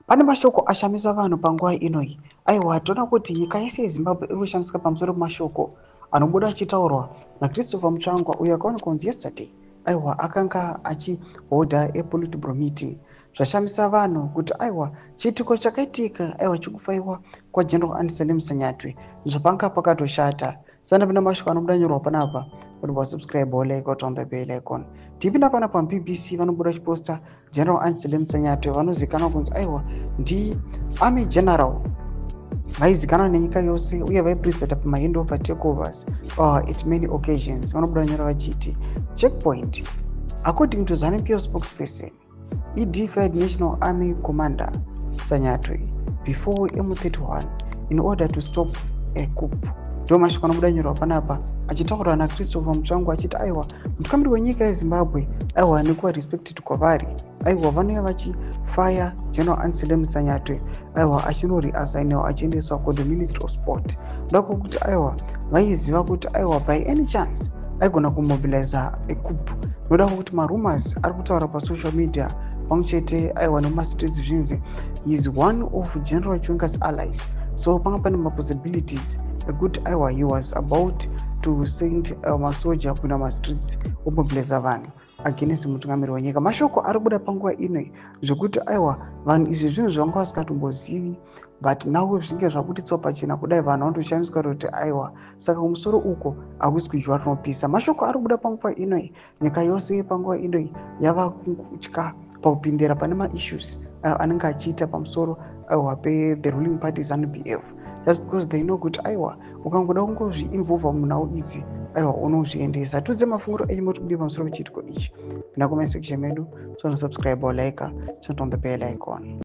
Pane mashoko ashamisa vanhu panguva inoyi. Aiwa, toona kuti nyika yese yeZimbabwe iri kushamisika pamusoro pemashoko anobuda achitaurwa naChristopher Mutsvangwa, uyo akaonekwa kunzi yesterday, aiwa, akanga achiholda a politburo meeting. Zvashamisa vanhu kuti, aiwa, chiitiko chakaitika, aiwa, chekufaiwa kwaGeneral Anselem Sanyatwe, zvapanga pakatoshata. Sandapinda mashoko anobuda nyorwa panapa kuti wasubscribe, like, on the bell icon. Tipinda panapa, BBC vanobuda chiposta General Anselem Sanyatwe, vanozivikanwa kunzi, aiwa, ndiarmy general vaizikanwa nenyika yose uye vaipresenta pamahandover, takeovers at many occasions. Vanobuda nyora vachiti, "Checkpoint: According to ZANU-PF spokesperson, ED fired National Army Commander Sanyatwe before M31 in order to stop a coup." Ndo mashoko anobuda nyorwa panapa achitaura naChristopher Mutsvangwa achiti, aiwa, mutungamiri wenyika yeZimbabwe, aiwa, nekuva respected kwavari, aiwa, vanouya vachifaya General Anselem Sanyatwe, aiwa, achinoriassigniwa achiendeswa kuthe Ministry of Sport, kuda kwokuti, aiwa, vaiziva kuti, aiwa, by any chance aigona kumobiliza a coup, noda kwokuti marumors ari kutaura pasocial media pamwe chete, aiwa, nemumastreets, zvinzi is one of General Chiwenga's allies. So panga pane mapossibilities ekuti, aiwa, he was about to send masoja kuenda mastreets omobiliza vanhu against mutungamiri wenyika. Mashoko ari kubuda panguva ino zvekuti, aiwa, vanhu izvi zvinhu zvavanga vasingatombozivi, but now zvinge zvabuditswa pachena kudai, vanhu vanotoshamiswa kuti, aiwa, saka kumusoro uko hakusi kudyiwa rinopisa. Mashoko ari kubuda panguva inoi, nyika yose panguva inoi yava kutya pakupindira pane maissues anenge achiita pamusoro, aiwa, pethe ruling party ZANU PF, just because they know kuti, aiwa, ukangoda kungozviinvolva munhau idzi, aiwa, unozviendesa. Tudze mafungiro enyu moti kudii pamusoro pechiitiko ichi. Pinda comment section medu, so subscribe or like, turn on the bell icon.